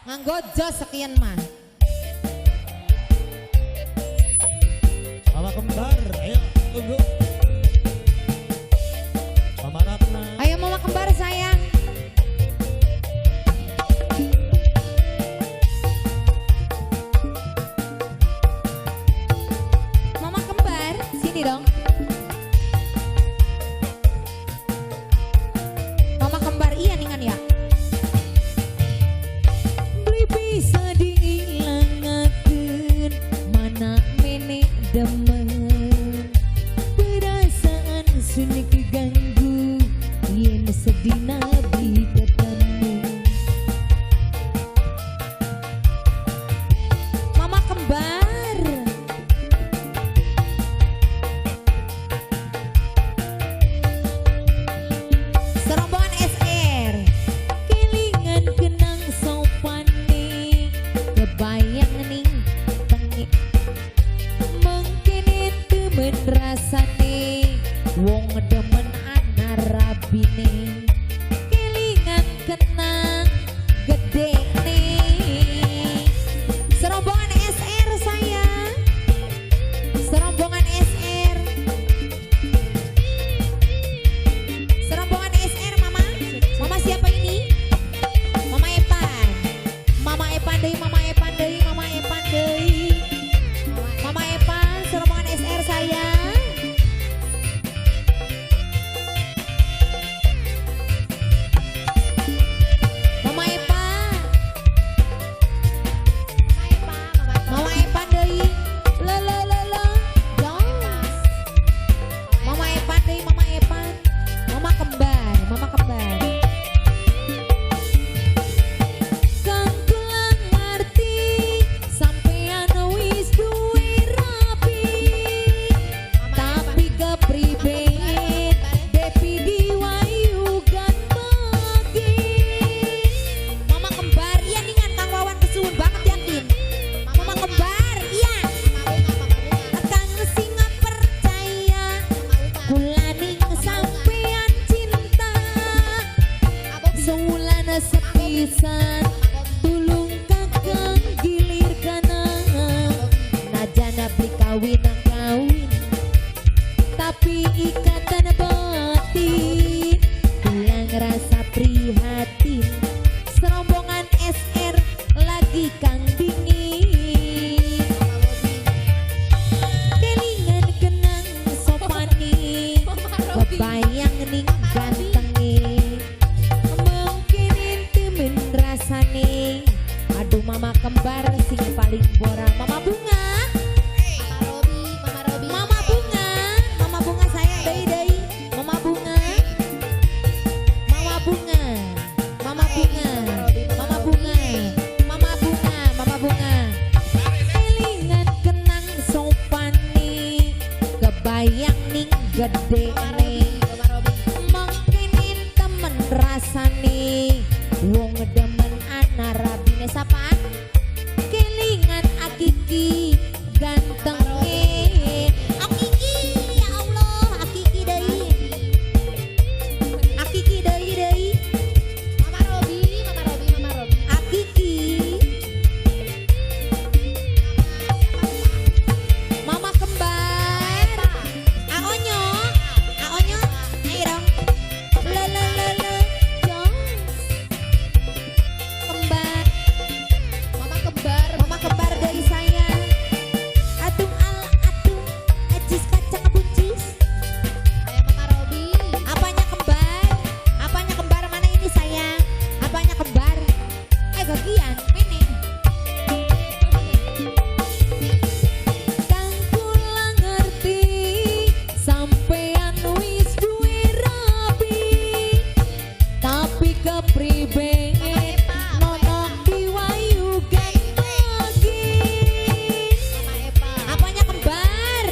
Nganggo jos sekian mah. Mama kembar, ayo tunggu. Mama Ratna. Ayo mama kembar sayang. Mama kembar, sini dong. Mama kembar iya ningan ya. Beli bisa diilangakeun mana mene demen. Perasaan sun keganggu yen sedina beli ketemu. Mama kembar. Serombongan SR. Kelingan kenang sopane, kebayang ning tengi. Mengkene temen rasane, wong demen ana rabine. Kelingan kenang gedene. Serombongan SR sayang. Serombongan SR. Serombongan SR mama. Mama siapa ini? Mama Epan. Mama Epan deui, Mama Epan deui, Mama Epan deui. Mama Epan, serombongan SR sayang. Mama Epan. Mama Epan deui. Le le le le. Jos. Mama Epan deui, Mama Epan. Mama kembar, Mama kembar. Kang kula ngerti sampean wis duwe rabi. Tapi kepriben Depi diwayugan bagi. Mama kembar, iya ningan Kang Wawan kesuwun banget yakin. Mama kembar, iya. Kang sing percaya kula ning sampean cinta. Sewulan sepisan tulung kakang gilir kanan. Najana beli kawin nang kawin tapi ikatan batin kula ngerasa prihatin. Serombongan SR lagi kang dingin. Kelingan kenang sopani, kebayang ning gantenge. Mungkin temen rasane. Aduh mama kembar sing paling borang. Mama bunga, mama bunga, mama bunga sayang deui deui. Mama bunga, mama bunga, mama bunga, mama bunga, mama bunga, mama bunga. Kelingan kenang sopane, kebayang ning gedene. Mungkinin temen rasane, wong demen ana rabine sapa? Kelingan akiki gantenge. Akiki ya Allah, akiki deui. Akiki deui deui. Mama Robi, Mama Robi, Mama Robi. Akiki. Mama kembar. Aonyo, aonyo, ayo dong. Le le le le, jos. Kembar, Mama kembar. mama kembar dari saya. Atung al atung, acis kacang buncis. Ayo Mama Robi. Apanya kembar? Apanya kembar mana ini sayang? Apanya kembar? Eh gagian, ini. Kang kula ngerti sampean wis duwe rabi. Tapi kepriben nonok diwayugan lagi. Mama Epa. Apanya kembar?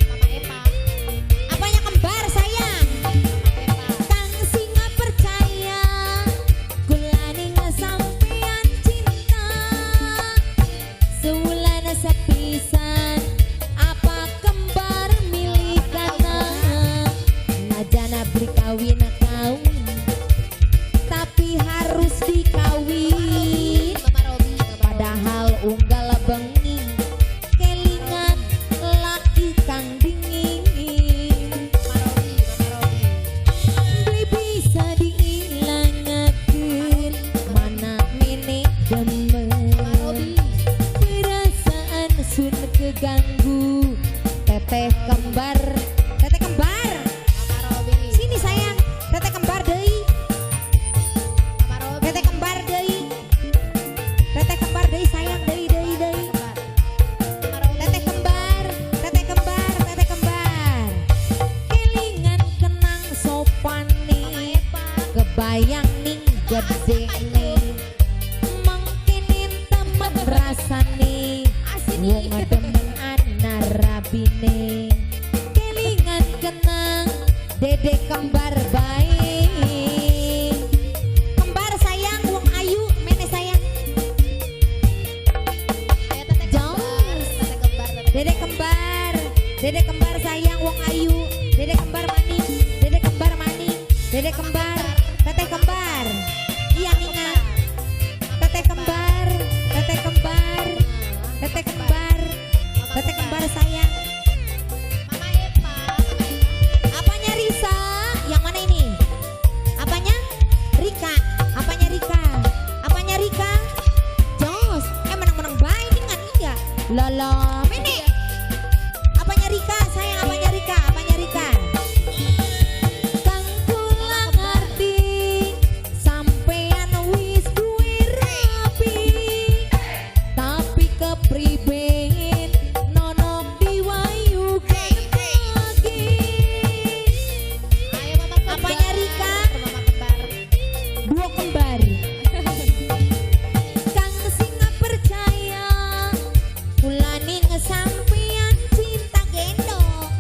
Mama Epa. Apanya kembar sayang? Mama Epa. Kang singa percaya kula ning sampean cinta. demen. Mama Robi. Perasaan sun keganggu. Teteh kembar, teteh kembar. Mama Robi. Sini sayang, teteh kembar deui. Mama Robi. Teteh kembar deui. Teteh kembar deui sayang, deui deui deui. Kembar. Mama Robi. Teteh kembar, teteh kembar, teteh kembar. Kelingan kenang sopane. Mama Epa. Kebayang ning gede nih. Mangkinin temen rasane. Asin Wong nih. demen ana rabine. Kelingan kenang dede kembar bae. Kembar sayang, wong ayu mene sayang. Ayo teteh kembar. Jos. Teteh kembar. Teteh. Dede kembar, dede kembar sayang, wong ayu, dede kembar maning, dede kembar maning, dede kembar, teteh kembar. Iya ningan, teteh kembar, teteh kembar, teteh kembar, teteh kembar sayang. Mama Epa. Mama Epa. Apanya Risa? Yang mana ini? Apanya? Rika. Apanya Rika? Apanya Rika? Jos. Eh, menang-menang bae ningan iya. Lala, mene. Apanya Rika? Sayang, apanya Rika? Apanya Rika? Kang kula ngerti sampean wis duwe rabi. Tapi kepriben nonok diwayukan lagi. Ayo Mama kembar. Apanya Rika? Mama kembar. Dua kembar. Kang sing percaya kula ning sampean cinta gendong.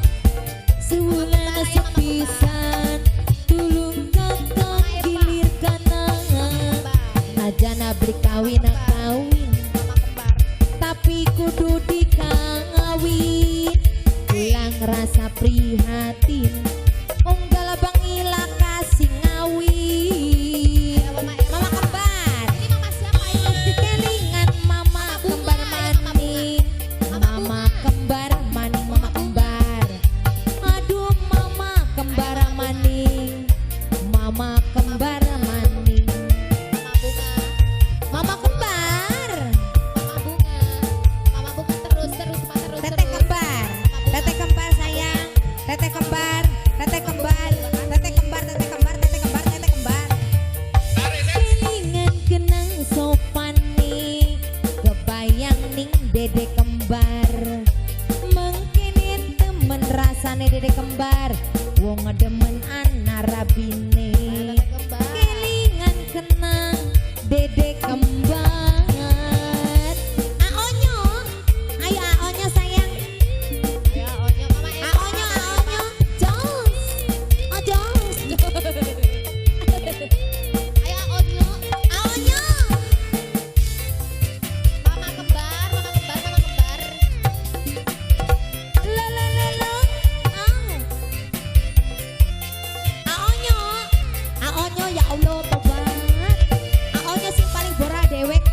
Sewulan sepisan tulung kakak gilir kanan. Kembar. Najana beli kawin kawin Mama kembar. tapi kudu dikawin. Kula ngerasa prihatin unggal bangila kasih ngawin. Ayo Mama Epa. Mama kembar. Ini mama siapa ini? Kelingan mama Mama kembar bunga, ayo mama maning. Mama Mama bunga. kembar maning, mama kembar. Aduh, mama kembar Ayo, mama bunga. maning. Mama kembar maning. Mama bunga. Mama kembar. Mama bunga. Mama bunga terus terus Ma, terus Teteh terus. kembar. Teteh kembar sayang. Teteh kembar, teteh kembar, teteh kembar, teteh kembar, teteh kembar, teteh kembar. Kelingan kenang sopane, kebayang ning dede kembar. Mengkene temen rasane dede kembar. Wong demen ana rabine. Ayo teteh kembar. Kelingan kenang dede kembar. Aonyo, ayo aonyo sayang. Ayo Onyo Mama Epa. Aonyo, aonyo, jos, oh jos. Ayo Onyo. Aonyo. Mama kembar, mama kembar, mama kembar. Lo lo lo lo. Au. Aonyo, aonyo ya Allah tobat. Aonyo sing paling bora dewek.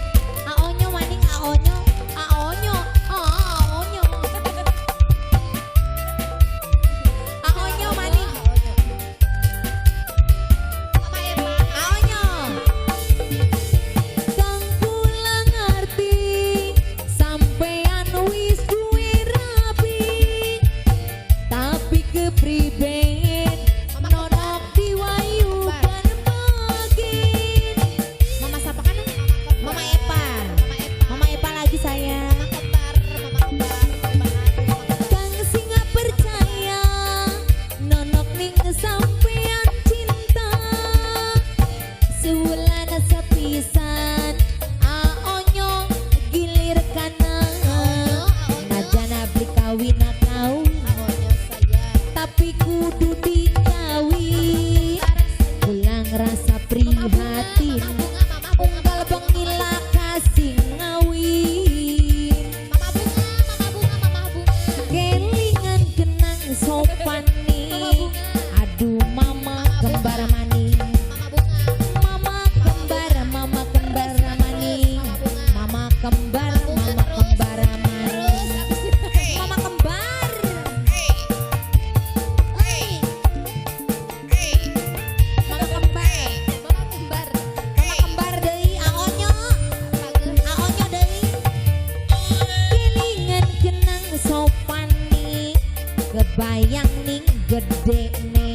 Kebayang ning gedene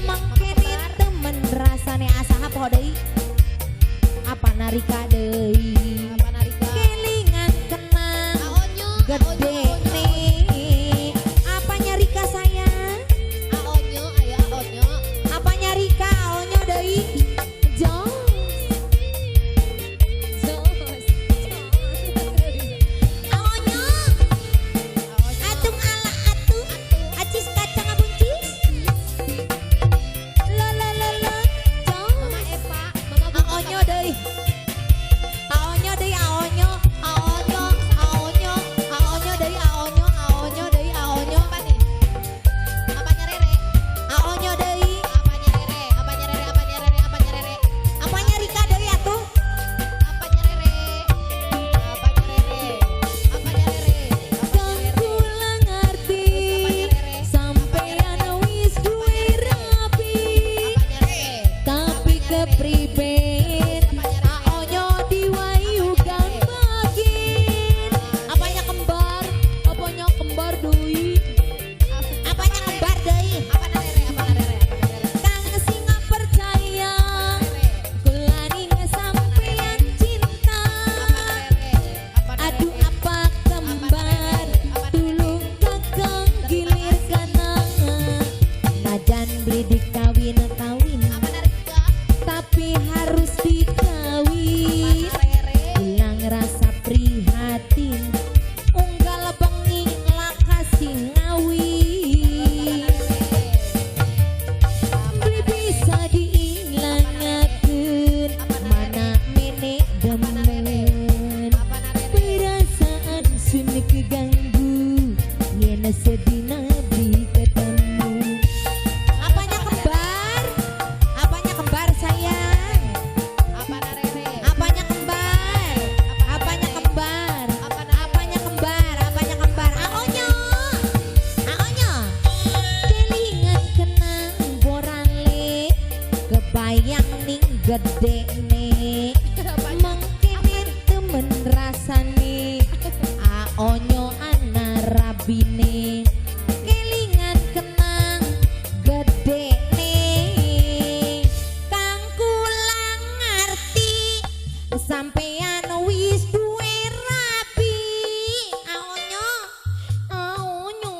mangkene temen rasane asaha poho deui apa narika deui kelingan kenang gedene apanya Rika sayang Aonyo, ayo aonyo. Apanya Rika aonyo deui jos Jos. Aonyo atung ala atuh acis kacang abuncis lo lo lo lo jos Mama Eva, Mama Bunga. Aonyo deui aonyo deui aonyo aonyo aonyo aonyo deui aonyo aonyo deui aonyo Apa nih? Apanya Rere? Aonyo deui Apanya Rere? Apanya Rere? Apanya Rere? Apanya Rere? Apanya Rika deui atuh Apanya Rere? Apanya Rere? Apanya Rere? Kang kula ngerti sampeyan wis duwe rabi Apanya Rere? Tapi kepriben aonyo diwayu kang bagin apanya kembar apanya kembar deui apanya kembar deui Apa Rere? Apa Rere? Apa Rere? Kang singa percaya kula ning sampeyan cinta aduh apa kembar tulung kakang gilir kana najan beli dikawin kawin Apa Rika? Tapi harus dikawin ulang rasa prihatin unggal bengi nglakasi ngawin beli bisa diilangakeun mana mene demen perasaan sun keganggu yen sedina beli ketemu apanya kembar apanya kembar sayang Apa Rere? Apanya kembar apanya kembar apanya kembar apanya kembar aonyo aonyo kelingan kenang borale kebayang ning gedene mangkene temen rasane aonyo ana rabine kelingan kenang gedene kang kula ngerti sampeyan wis duwe rabi aonyo aonyo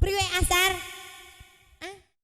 priwe asar.